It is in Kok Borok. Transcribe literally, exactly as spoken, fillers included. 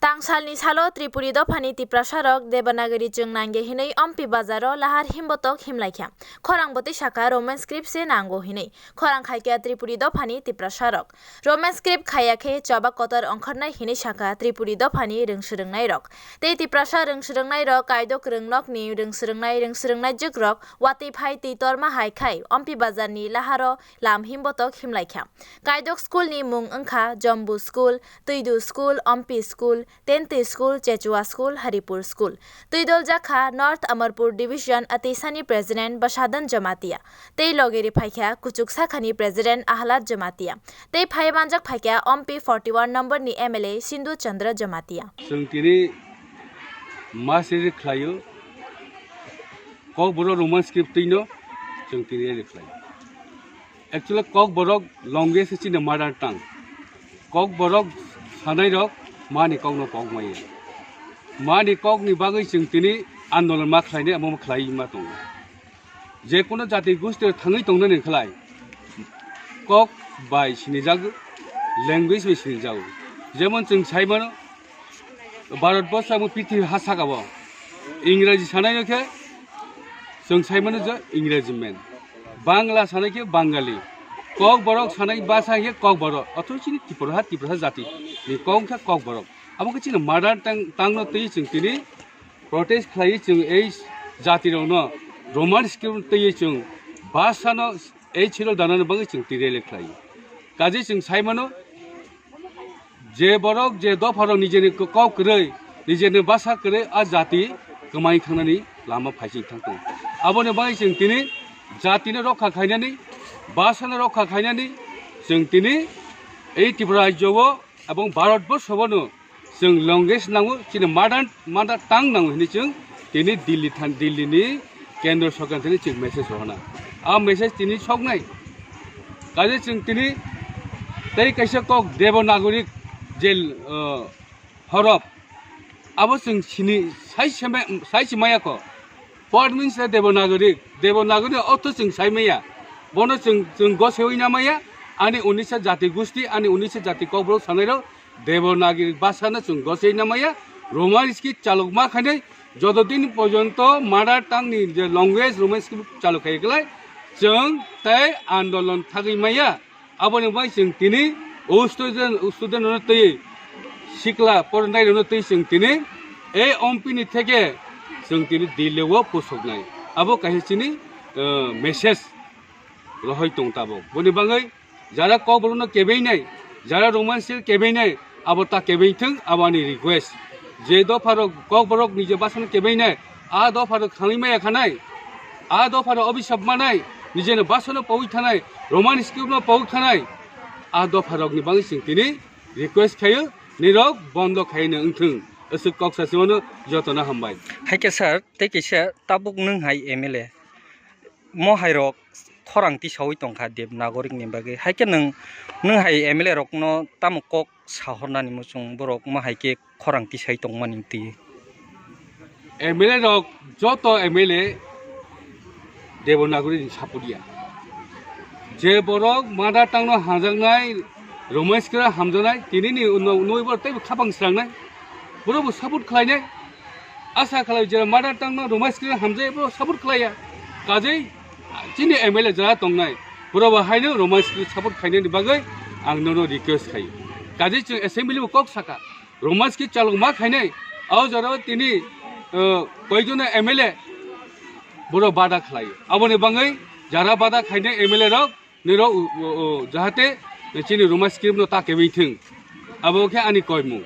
Tangsalni salo Tripuri dophani Tiprasarok Devanagari chwng nangya hinwi Ompi bazaro lahar himbotok himlaikha. Khorang bwtwi sakha Roman script se nango hinwi. Khorang khaikha Tripuri dophani Tiprasarok. Roman script khaiya khe choba kotor ongkhornai hinwi sakha Tripuri dophani rwngswrwngnairok. Tei Tiprasa rwngswrwngnairok kaidok rwngnokni rwngswrwngnai rwngswrwngnaijwkrok watwi phai twi torma hai khai Ompi bazarni laharo lam himbotok himlaikha. Kaidok school ni mung wngkha Jombu School, Twidu School, Ompi School, Tentwi School, Chechua School, Haripur School. Twidol jakha North Amarpur Division Atisani President Basadan Jamatia. Tei loge ri phaikha Kuchuk Sakhani President Ahlad Jamatia. Tei phai manjak phaikha Ompi forty one number ni M L A Sindhu Chandra Jamatia. Chwng tini masiri khlaio, Kokborok Roman script twino chwng tini rally khlaio. Actually, Kokborok language is in the mother tongue. Kokborok sanairok mani kokno pok maya. Mani kokni bagwi chwng tini andolon ma khlainai, amo ma khlai ma tongo. Je kono jati gosti thangwi tongnani khlai kok bai sinijago, language bai sinijago. Jemon chwng sai mano, Bharat borsha amo prithibi ha saka bo Ingraji sanai no khe chwng sai mano je Ingraji man, Bangla sanai khe Bangali, Kokborok sanai basa khe Kokborok, otho chini Tiprasa, Tiprasa jati ni kok khe Kokborok. Amo khe chini mother tongue, tongue no twi chwng tini protest khlai chwng ei jati rok no Roman script twi chwng basa no ei chirol dana no bagwi chwng twi rally khlai. Kaje chwng sai mano, je borok, je dopharok nijeni kok kwrwi, nijeni basa kwrwi, a jati kwmai thangnani lama phaising thang tongo. Aboni bagwi chwng tini jatino rokha khainani, basano rokha khainani chwng tini ei Tripura rajyo o ebong Bharat borsho bono chwng language nango, chini mother, mother tongue nango hinwi chwng tini Delhi than, Delhi ni Kendra Sorkar thani chwng message rohorna. A message tini soknai. Kaje chwng tini tei kaisa kok Devanagari je, uh, horop. Abo chwng sini sai sema-, sai simaya kho. What means the Devanagari? Devanagari ortho chwng sai maya. Bono chwng, chwng gosewoi na maya. Ani unisa jati gusti, ani unisa jati kokborok sanairok Devanagari basa no chwng gosei na maya. Roman script chalok ma khainai. Joto din porjonto mother tongue ni je language Roman script chalok khai klai, chwng tei andolon thagwi maya. Aboni bai chwng tini o student, o student rokno twi sikla pornai rokno twi chwng tini ei Ompi ni theke chwng tini Delhi o pusoknai. Abo kaisa chini, eh, message rohoi tong tabok. Boni bagwi jara kokborokno kebenai, jara Roman script kebenai, abo ta kebeng thung, abo ani request. Je dopharok kokborok nije basano kebenai, a dopharok khangwi maya khanai, a dopharok obisap manai, nijeno basano pawi thanai, Roman script no pawi thanai, a dopharokni bagwi chwng tini request khaio, nirok bondo khaino wngthung. Aswk kok sasimano jotono hambai. Hai khe sir, tei kisa tabuk nwng hai M L A. Mo hai rok khorang tisaui tongkha Devanagari ni bagwi. Hai khe nwng, nwng hai M L A rokno tamo kok sahornani muchung borok mo hai khe khorang tisai tongmani twi. M L A rok joto M L A Devanagari ni support ya. Je borok mother tongue no hamjaknai, Roman script hamjaknai, tini ni uno, uno borok teibo khapang srangnai. Borok bo support khlainai. Asa khlai je mother tongue no Roman script hamjai bo support khlaiya. Kajei chini M L A jara tongnai, borok bo haino Roman script support khainani bagwi ang nono request khai. Kajei chwng assembly bo kok saka. Roman script chalok ma khainai, o jora tini, uh, koijono M L A borok bada khlai. Aboni bagwi jara bada khainai M L A rok nirok, uh, uh, jahate chini Roman script no ta kebeng thung. Abo khe ani koimung.